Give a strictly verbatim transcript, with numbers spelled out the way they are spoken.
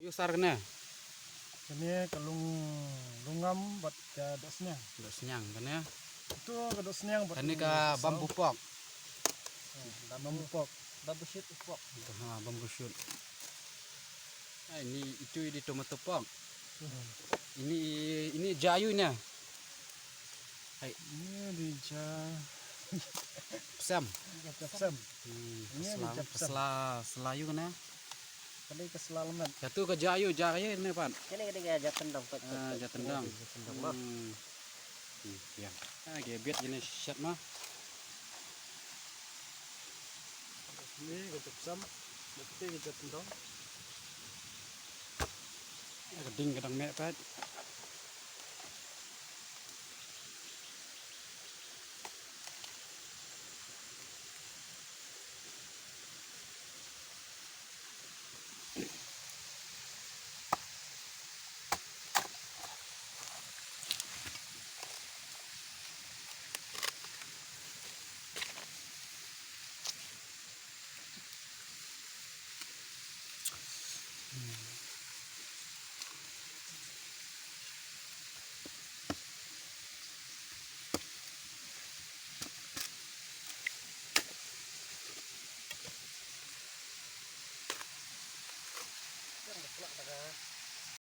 Usar kane. Kane ka lung lungam bad ka dohsniang. Dohsniang kane. Ito ka dohsniang bad Kane ka bamboo pork. Bamboo pork. Bamboo shoot pork. Ha, bamboo shoot. Ai, ini itu di tomato pork. Ini ini jayu ne. Ini di ja Psem. Japsam. Hmm, Ini sla, di Japsam. Sla, sla yu kane. Kali ka sla lemet. Katu ka jayu, jayu ne pat. Kane kane ka jatendong pat. Ah, jatendong. Jatendong. Hmm. Hmm, ya. Ah, ke biat ini shat ma. Ini ka Japsam. Bukti ka Japsam. Ka ding ka dang meh pat.